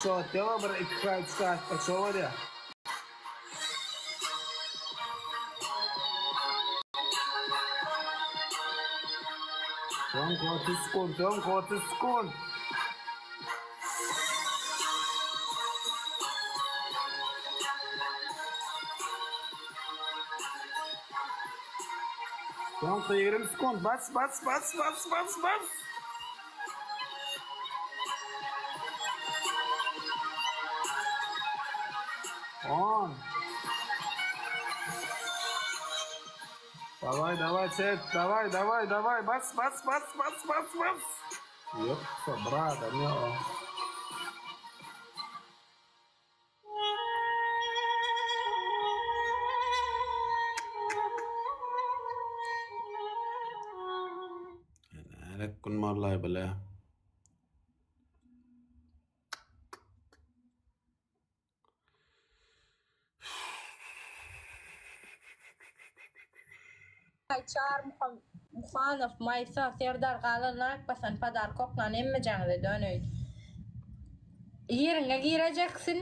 Şot ýok bir 2 ka 3 ka atsak şo bolýa. Soňky 30 sekunt, soňky 30 sekunt. Soňky 20 sekunt. Bas, bas, bas, bas, bas, bas. On. Daway, daway, çek. Daway, daway, daway. Bas, bas, bas, bas, bas, bas. Ýok, bir adam ýok. Nälik gün mollaý bile. Çary Muhanow Maýsa Serdar galan laýk basan podarka oklan hemmejaňize döneýin. Ýeriňe girejeksin.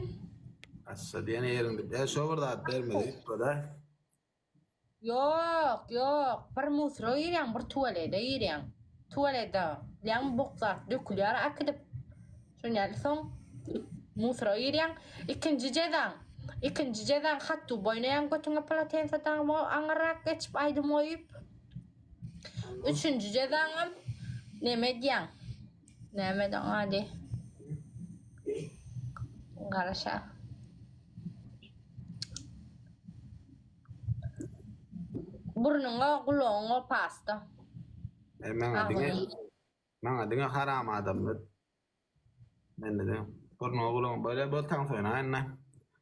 Assa diýen ýeriňde e şo bir zat bermedi üýtgedä. Ýok, ýok. Bir musora girýäň, bir tualede girýäň. Tualede bilýäňmi bok zat dökülýär äkidip. Şonýaly soň musora girýäň. Ikinji jezaň, ikinji jezaň hattu oýnaýaň götüňe polotensa daňyp aňyrrak geçip aýdym goýup. Üçünji jezaňam neme edýäň? Nämedi oň ady? Garaşa. Burnuňa, gulagyňa pasta. E, maňa diňe maňa diňe haram adamlar. Mende diňe burnuňa gulagyňa böyle bol taňsa oýnaýyn-da.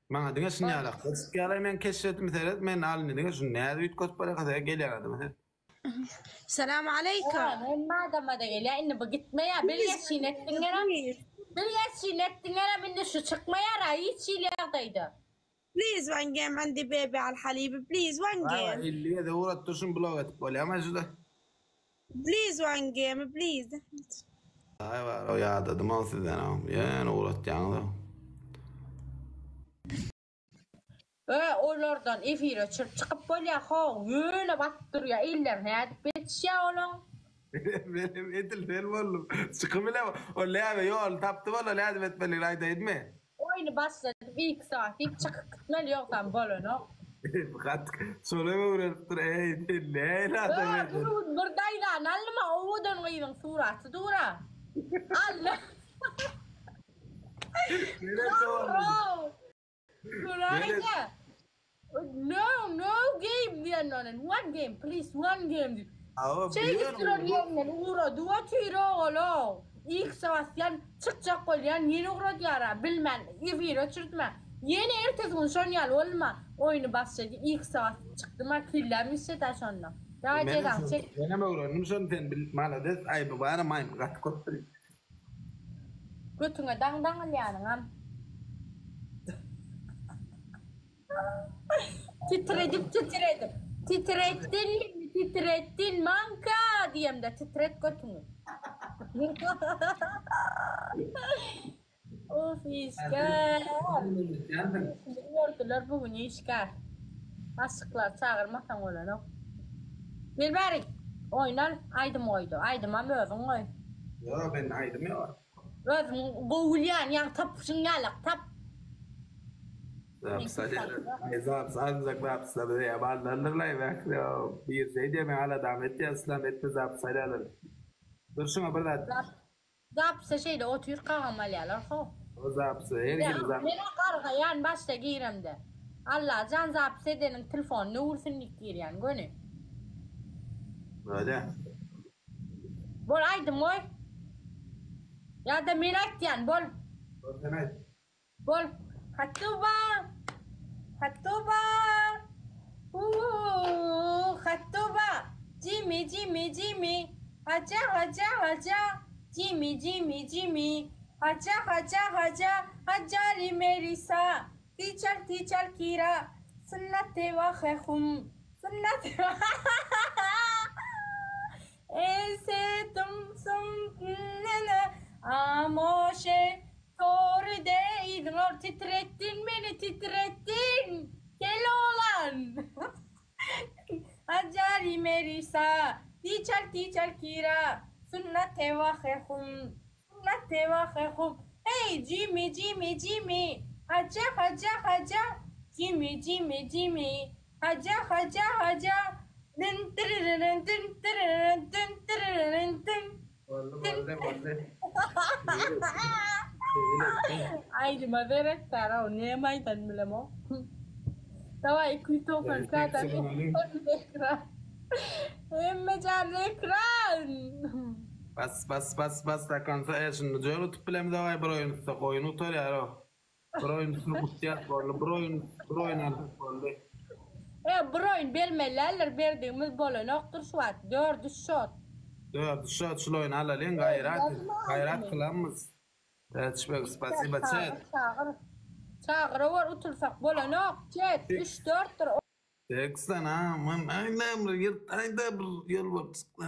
Maňa diňe şuny ýalak. Çykýarlar men keşbetimi seret, men alny diňe şuny nädip üýtgetip bolýar, gelýär adama seret. Salam aleýkum. Hemme adama-da gelýär. Indi bu gitmeýär. Bilgeşin etdiňerem. Bilgeşin etdiňerem indi şu çykmaýar-a hiç hili ýagdaýda. Please one game indi baby al halyby please one Baba game. 50 gezek ugratdyr şuny blok edip bolýarmy şuda? Please one game please. Aý bar o ýadadym ol sizden ýene ugratýaňyz. E, olardan efir öçürip çykyp bolýar how, ýöne basyp durýar, iller nädip ýetişýär olaň? Menem edil sen boldum. Çykyp bile o läbe ýoluny tapdy bola nädip etmelidigini aýdaýynmy? Oýny başladyp ilki sagat diýip çykyp gitmeli ýogsam bolanok. Gat şolam öwrenipdir eý sen nähili adam Ö, eken. bir gün bir daýzany aldyma owadan gyzyň suraty dura. Aldy. Menem şo boldum. Göräýdä. No, no game diýen onen. One game, please, one game diýip. Awa, Şeýdip duran ýerinden ugrady otyr ogul-ow. X-e basýan, çykjak bolýan, ýene ugradýar-a, bilmän, efir öçürdüm-ä. Ýene ertesi gün şon ýaly bolma, oýny başlady, X-e basyp çykdym-a, kelläm işledi-ä şonda. Dagy jezaňy çek. Menem öwrendim şony sen bil, malades, aýby bar-a maýmyn gaty köpdür. Götüňe daň daňylýanyňam. Titredip titredip. Titretdin meni titretdin maňka diýemde titret götüňi. Of işgär. Gördüler bu gün işgär. Başlyklary çagyrmasaň bolanok. Gel bärik. Oýnal aýdym goýdy. Aýdymam özüň goý. Ýok, mende aýdym ýok. Özüň gowy bilýän ýaňy tapyşyň ýalak tap. Bir şey diýme aladam etýär islam etme zapis alýarlar. Dur şuňa bir zat. Zapise şeýle otyrkagam alýarlar how. O zapise her hili zap. Menä gargaýan başda giremde. Allajan zapis edeniň telefonyny öwürsin diýip girýän göni. Bolýa. Bol aýdym goý. Ýa-da men aýtýan bol. Bol sen aýt. Bol. Hattuba. Hattuba. Uuu, Hattuba. Jimmy, Jimmy, Jimmy. Haja, haja, haja. Jimmy, Jimmy, Jimmy. Haja, haja, haja. Hajali Merisa. Tiçal, tiçal, kira. Sunnate wahe hum. Sunnate Ese tum sum nene amoşe. Sorry de yzyňa ol titretdiň meni titretdiň. Kel oglan. Ajari merisa tiçal tiçal kira sunna tewahe hum sunna tewahe hum hey Jimmy Jimmy Jimmy haja haja haja Jimmy Jimmy Jimmy haja haja haja dyn tiririn dyn tiririn dyn tiririn dyn Boldy boldy boldy. Aýdyma seretdärow näme aýdanyny bilemok. Daway 292 adam ekran. Hemme janly ekran. Bas bas bas bas do konca e şunda jöl utup bilemizogay bir oýun utsak oýun gutarýarow. Bir oýun utsak utýas boldy bir oýun bir oýun alsak boldy. E bir oýun bermelilerdir berdigimiz bolanokdyr şu wagt dördü şot. Dördü şot şul oýny alalyň gaýrat et gaýrat kylamyz. Täçbek spasiba çet. Çagyr çagyrawor utulsak bolanok çet üç dörtdir. Seksen aman aýda bir ýyrt aýda bir ýol bolup çykdy.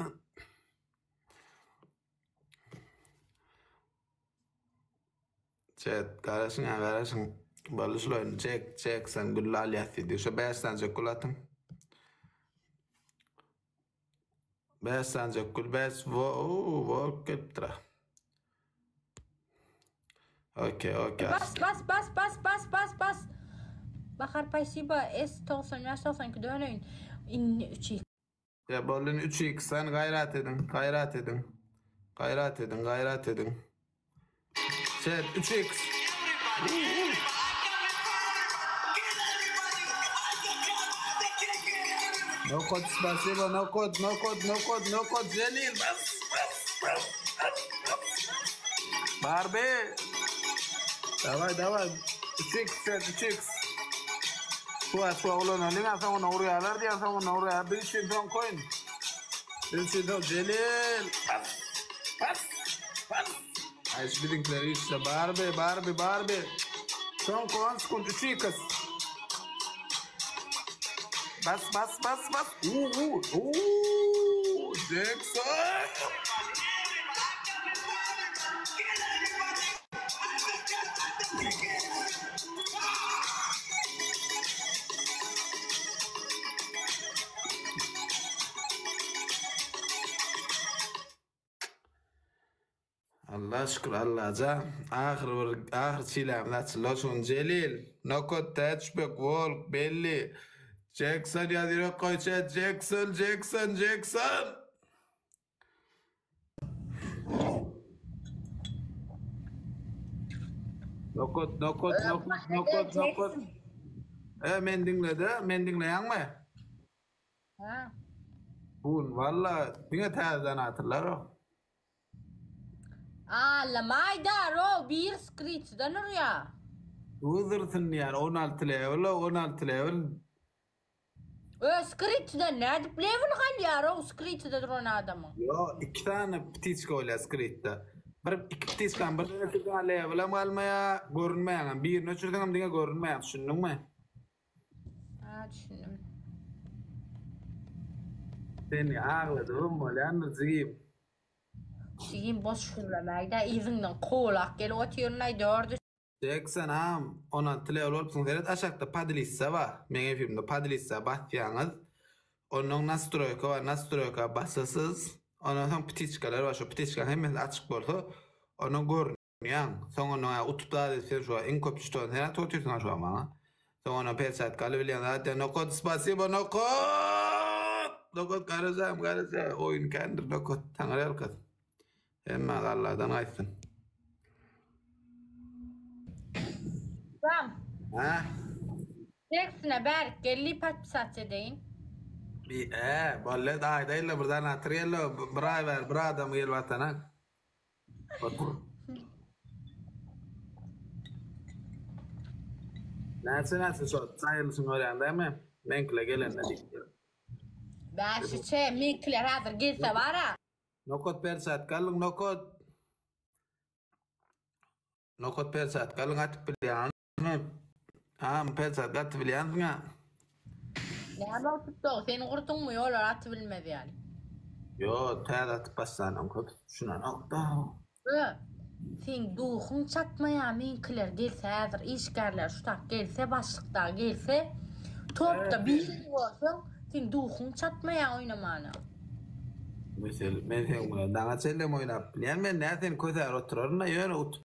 Çet garaşyň a garaşyň. Boldy şul oýny Jek Jekson gülle alýas diýdi. Şo 5 sanjak gül atyň. 5 sanjak gül 5 wo wo gelipdir. Okey okey. Bas bas bas bas bas bas bas. Bahar Paýsiba S 95 92 döneýin. Indi 3 Ya boldy 3 x sen gaýrat ediň, gaýrat ediň. Gaýrat ediň, gaýrat ediň. Chat 3 x. Nokot spasibo, nokot, nokot, nokot, nokot, Jelil. Bas, bas, bas, bas, bas. Barbie. Daway, daway. 3x, chat 3x. Suwa suwa ulanalyň a soňuna urýarlar diýýän soňuna urýar. Biz üçin soň koýun. Biz üçin soň Jelil. Bas, bas, bas. Aý şu biziňkiler işde Barbie, Barbie, Barbie. Soňky 10 sekunt 3x. Bas, bas, bas, bas. Uuu, uuu, uuu. Jackson. Alla şükür Allaja ahyr bir ahyr çilämiz açyldy şun Jelil Nokat Täçbek Wolk Belli Jekson ýaz ýürek goý çet Jekson Jekson Jekson Nokat nokat nokat nokat nokat E men diňlede men diňleýäňmi? Ha. Bun walla diňe täzeden atyrlar o. Allamaýdar o bir skriçden urýa. Uzursyn diýýän 16 level o 16 level. Ö skriçden nädip level galýar o skriçde duran adamyň. Ýo iki sany ptiçka bolýar skritde. Bir iki ptiçkany bir öçürseň levelem galmaýar, görünmeýäňem. Birini öçürseňem diňe görünmeýär, düşündiňmi? Ha düşündim. Seni agladybam bolýandyr jigim. Jigim boş gürlemäýdä yzyňdan kowlap gelip otyrynlaý dördi. Jekson agam 16 level bolupsyň seret aşakda podlissa bar meň efirimde podlissa basýaňyz onnoň nastroýka bar nastroýka basasyz ondan soň ptiçkalar bar şo ptiçkaň hemmesi açyk bolsa ondan görünýäň soň ondan ä utup zat etseň şo iň köp çyton sen atyp otyrsyň şo maňa soň ondan perçatka alybilýäň zat diýen nokot spasibo nokot nokot garajam garaja oýun kändir nokot taňry ýalkasyn. Hemme galladan gaýtsyn. Ram. Ha? Teksine bärik geldi podpisat edeýin. Bi e, bollet aýda illa bir dana atyr geldi, bir aý bäri bir adam gelip atana. Otur. Näçe näçe şo saýylyşyny görýäň dämi? Meňkile gelende diýip. Bäşiçe, meňkiler häzir gelse bara. Nokat perçatka alyň nokat. Nokat perçatka alyň atyp bilýäňmi? Ha, perçatka atyp bilýänsiň-ä. Näme otupdy? Seniň gurtuňmy olar atyp bilmez ýaly? Ýo, täze atyp başlanyň köpüsi düşünenok-da. Ö. Seň duhuň çatmaýar meňkiler gelse häzir işgärler şu tak gelse başlyk dagy gelse topda birini görseň seň duhuň çatmaýar oýnamana. Mesel men seň bilen daňa çenlem oýnap bilýän men nä seni kösär oturaryn-da ýöne utup.